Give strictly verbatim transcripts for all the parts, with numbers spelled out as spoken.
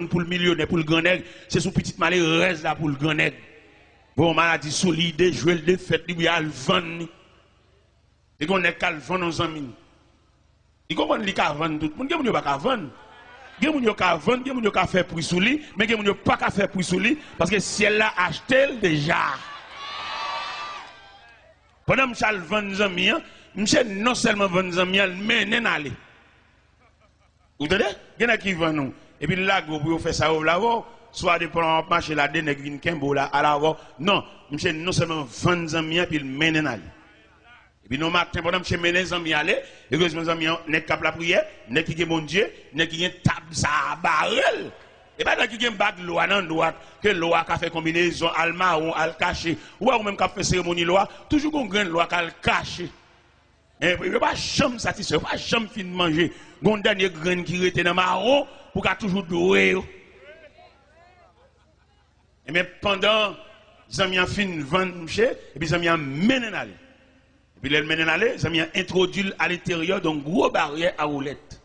pou l milyonè, pou l gran nèg, se sou pitit malerèz la pou l gran nèg. Voye yon maladi sou li, dejwe l, defèt li, oubyen al vann li. Te gen yon nèg k al vann yon zanmi l. Li konprann li ka vann tout moun. Gen moun yo pa ka vann. Gen moun yo ka vann, gen moun yo ka fè pri sou li, men gen moun yo pa ka fè pri sou li, paske syèl la achte l deja. Pandan misye al vann zanmi an, misye non sèlman vann zanmi an, l mennen l ale. Ou tande? Gen nèg ki vann ou, epi l lage w pou yo fè sa yo vle avè w, swa depan w ap mache la, de nèg vin kenbe w la, al avè w. Non, misye non sèlman vann zanmi an, epi l mennen l ale. Epi nan maten, pandan misye mennen zanmi ale, erezman zanmi an, nèg k ap lapriyè, nèg ki gen Bondye, nèg ki gen tab sa a bare l. E pa nèg ki gen bag lwa nan dwat, ke lwa ka fè konbinezon, al mawon, al kache. Ou wè ou menm k ap fè seremoni lwa, toujou gon grenn lwa k al kache. E, yo pa janm satisfè, yo pa janm fin manje. Gon dènye grenn ki rete nan mawon pou ka toujou dwe yo. Ebyen, pandan zanmi an fin vann misye, epi zanmi an mennen l ale. Epi lè l mennen l ale, zanmi an entwodui l alenteryè de yon gwo baryè a woulèt.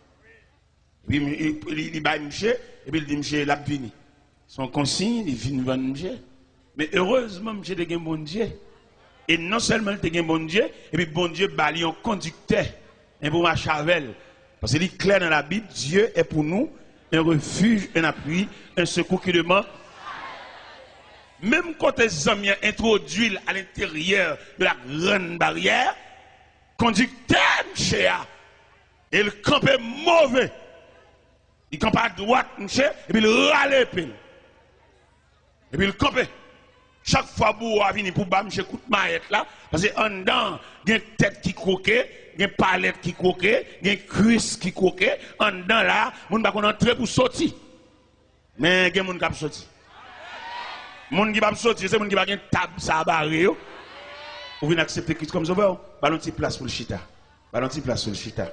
Epi li, li, li bay misye, epi l di misye l ap vini. Se yon konsiy, li vin vann misye. Men erezman, misye te gen Bondye. E non sèlman li te gen Bondye, epi Bondye ba li yon kondiktè, en pou mache avè l. Paske li klè nan Labib, Dieu est pour nous un refuge, un appui, un secours qui demeure. Menm kote zanmi an entwodui l alenteryè de la grande barrière, kondiktè misye a, e l kanpe move. Li kanpe adwat misye, epi l rale epe l. Epi l kanpe. Chak fwa bouwo a vini pou ba misye kout mayèt la, paske anndan an, gen tèt ki kwoke, gen palèt ki kwoke, gen kwis ki kwoke, anndan la, moun pa konn antre pou soti. Men gen moun k ap soti. Moun ki p ap soti, se moun ki pa gen tab sa a bare yo. Ou vin aksepte Kris kòm sovè w, ba l yon ti plas pou l chita. Ba l yon ti plas pou l chita.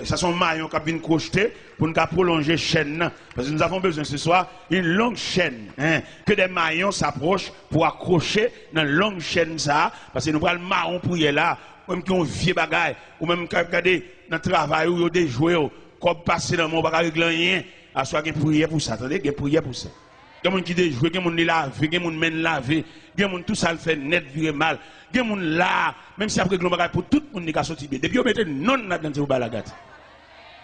Sa se yon mayon k ap vin kwochte pou n ka pwolonje chèn nan. Parce que nous avons besoin ce soir une longue chaîne, hein, que des maillons s'approchent pour accrocher nan long chèn sa a. Paske nou pral mawon priyè la. Ou menm ki yon vye bagay, ou menm k ap gade nan travay ou, yo dejwe w, kòb pase nan men w, ou pa ka regle anyen. Aswè a gen priyè pou sa, tande, gen priyè pou sa. Gen moun ki dejwe, gen moun li lave, gen moun men l lave, gen moun tou sa l fè nèt vire mal. Gen moun la, menm si y ap regle yon bagay pou tout moun, li ka soti byen. Depi yo mete non l ladan, se pou bagay la gate.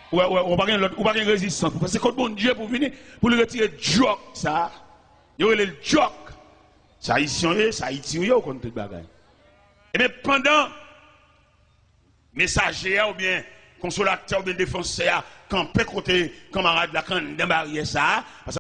Ou wè, ou wè, ou pa gen lòt, ou pa gen rezistans. Ou panse kot Bondye pou vini, pou li retire djòk sa a. Yo rele l djòk. Se Ayisyen w ye, se Ayiti w ye, ou konn tout bagay. Ebyen, pandan mesaje a oubyen konsolatè oubyen defansè a kanpe kote kanmarad la k anndan baryè sa a, paske